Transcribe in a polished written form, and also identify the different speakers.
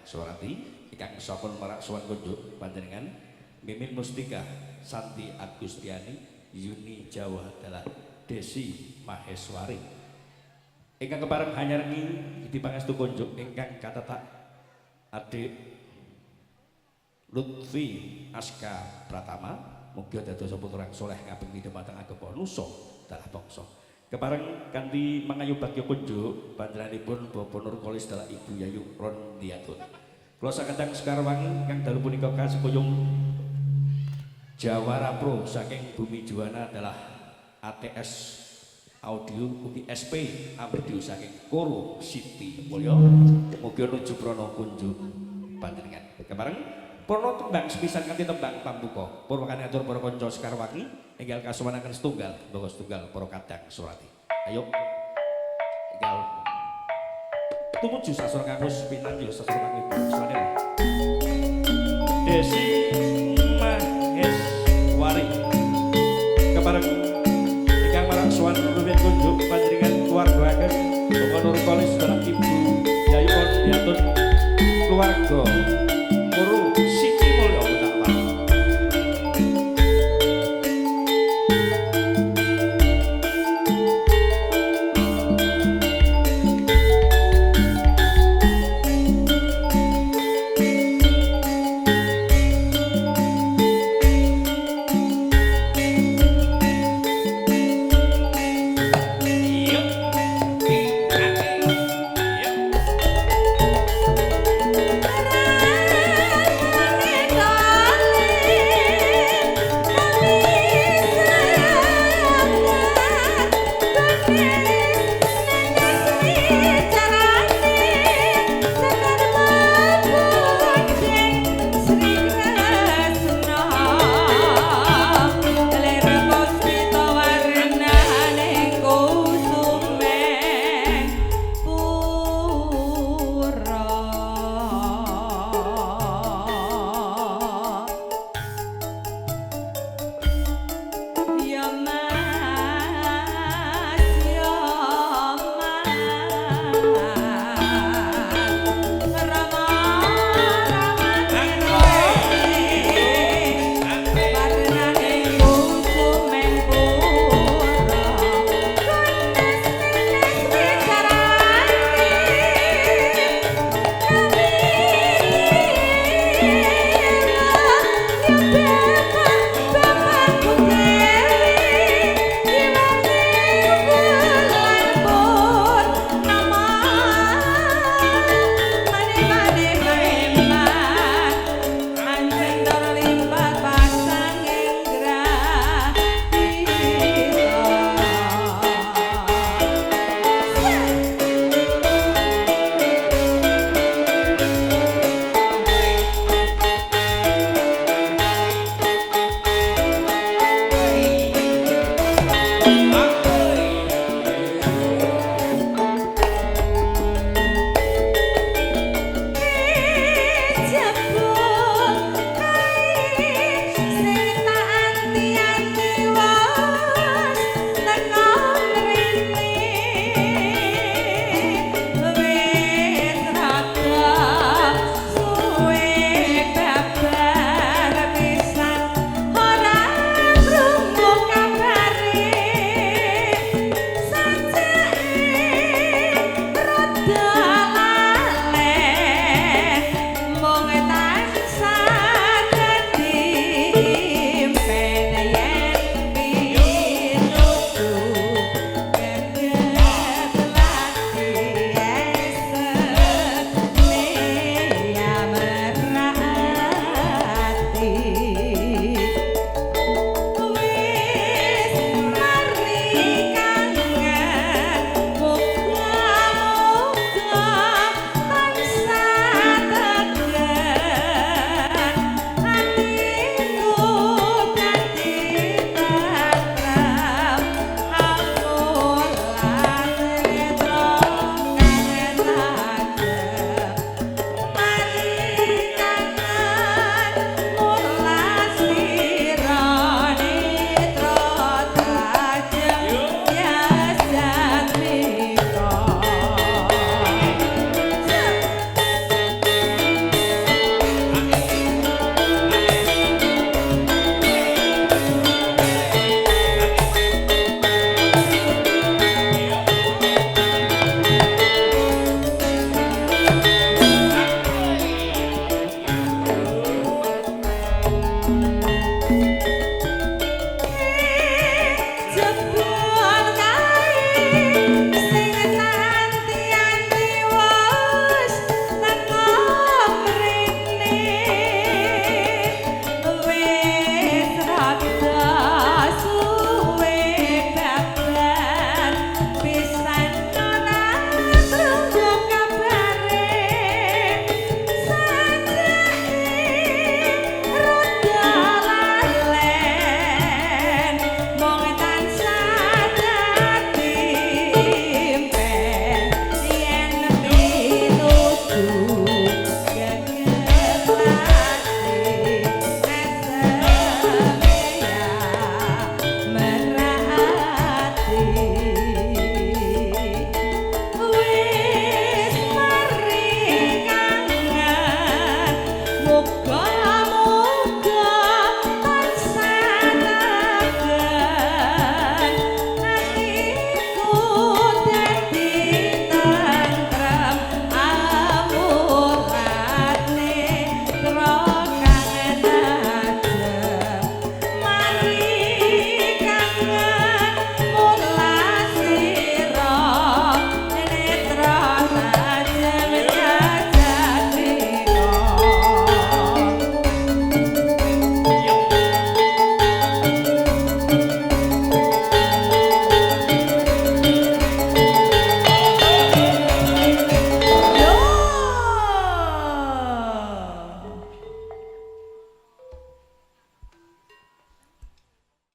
Speaker 1: Surati ingkang sampun marak sowan kunjuk panjenengan Mimin Mustika, Santi Agustiani, Yuni Jawa dalah Desi Maheswari. Ingkang kepareng hanyarengi Idi pangestu kunjuk ingkang katetak adik Lutfi Aska Pratama, mugi dados putra soleh ngabekti dumateng agama nusa dalah bangsa. Kepareng kanthi mangayu bagya kunjuk panjenenganipun Bapak Nurkolis dalah Ibu Yayu Rondiatun. Kula sakadang Sekarwangi kang dalu punika kasepuyung Jawara Pro saking Bumi Juwana adalah ATS Audio ugi SP Audio saking Koro City Mulya, mugi nuju prana kunjuk panjenengan. Kepareng prana tembang sepisan kanthi tembang pambuka. Purwakane atur para kanca Sekarwangi enggal kasuwanaken setunggal mbaka setunggal para kadang Surati. Ayo enggal tumuju sastra kangkus pinanggih sastra kang ibu Sanil. Desi Maheswari. Kepareng ingkang marang sowan rumiyin kunjuk panjenengan keluarga ageng Bapak Nurkolis dalam Ibu Yayu Kondiatun keluarga Kuru.